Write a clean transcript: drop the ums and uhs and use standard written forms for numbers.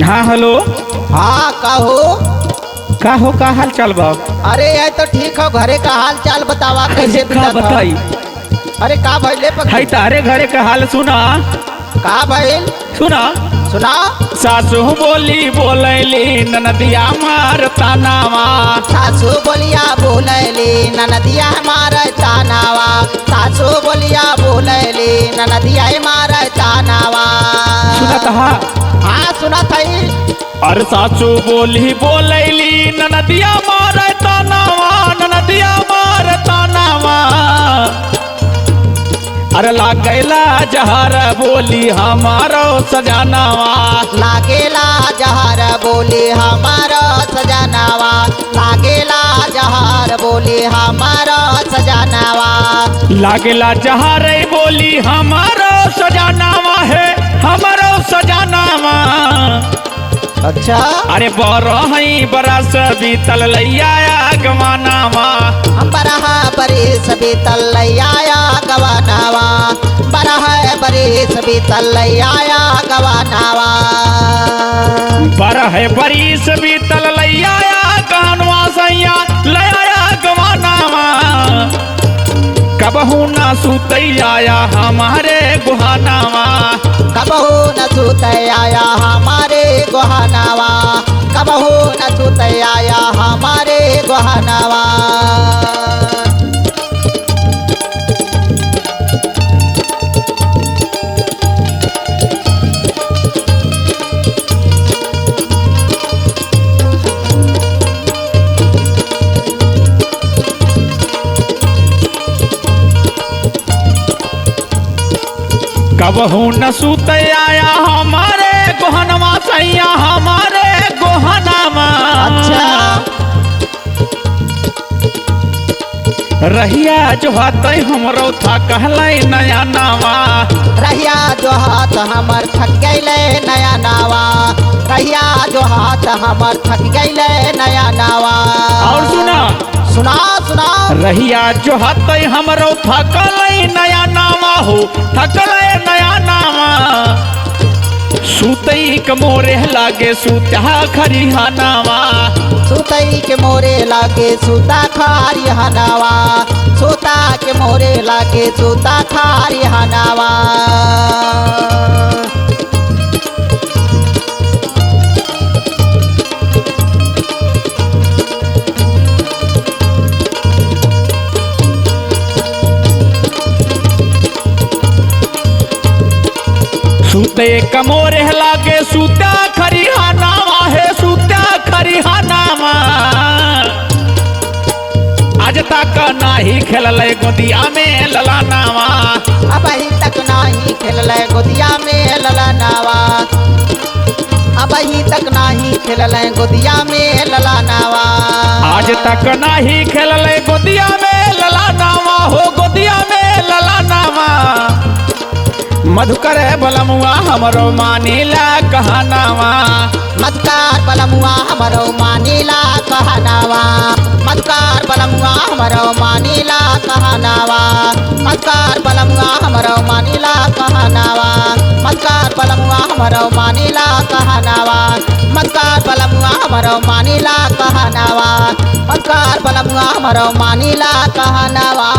हाँ हेलो। हाँ का हो? का हो, का हाल चाल बा? अरे यार तो ठीक हो, घरे का हाल चाल बतावा कैसे का बताई? अरे का भइले है तारे घरे का हाल सुना। का भइल? सुना सुना। सासू बोली बोलैली ननदिया मार तानावा। सासू बोलिया बोलैली ननदिया मार तानावा। सासू बोलिया बोलैली ननदिया मार तानावा। सुना कहा? हाँ सुना था। अरे सासू बोली बोलैली ननदिया मार तानावा, ननदिया मार तानावा। अरे लागेला जहर बोली हमारो सजानावा। लागेला जहर बोली हमारो सजानावा। लागेला जहर बोली हमारो सजानावा। लागेला जहर बोली हमारो सजानावा है, हमारो सजानावा। अच्छा। अरे बरही बरस बीतल लैया गवानावा। बरह बरिस बीतल लैया गवानावा। बरह बरिस बीतल लैया गवानावा। बरह बरिस बीतल लैया गवानवा सैया लैया गवानावा। कबहू ना सुतैया हमारे गुहानावा। कबहू न सुतैया हमारे गुहानावा। कबहू न सुतैया हमारे गुहानावा। कबहू न सुतैया हमारे गोहनवा सैया हमारे गोहनावा। अच्छा। रहिया जो हाथ हमरो था कहलै नया नावा। रहिया जो हाथ हमर थक गईले नया नावा। रहिया जो हाथ हमर थक गईले नया नावा। और सुना सुना सुना। रहिया जो हाथ हमरो थकलै नया नावा हो, थकलै नया नावा। सुतई के मोरे लागे सुता खरिहानावा। सुतई के मोरे लागे सुता खरिहानावा। सुता के मोरे लागे सुता खरिहानावा। सुते कमोरे लागे सुता खरिहानावा है, सुता खरिहानावा। आज तक नाही खेललै गोदिया में ललानावा। अबही तक नाही खेललै गोदिया में ललानावा। अबही तक नाही खेललै गोदिया में ललानावा। आज तक नाही खेललै गोदिया में ललानावा हो, गोदिया में ललानावा। मधुकर बलमुआ हमरो मानीला कहनावा। मधुकर बलमुआ हमरो मानीला कहनावा। मधुकर बलमुआ हमरो मानीला कहनावा। मधुकर बलमुआ हमरो मानीला कहनावा। मधुकर बलमुआ हमरो मानीला कहनावा। मधुकर बलमुआ हमरो मानीला कहनावा। मधुकर बलमुआ हमरो मानीला कहनावा।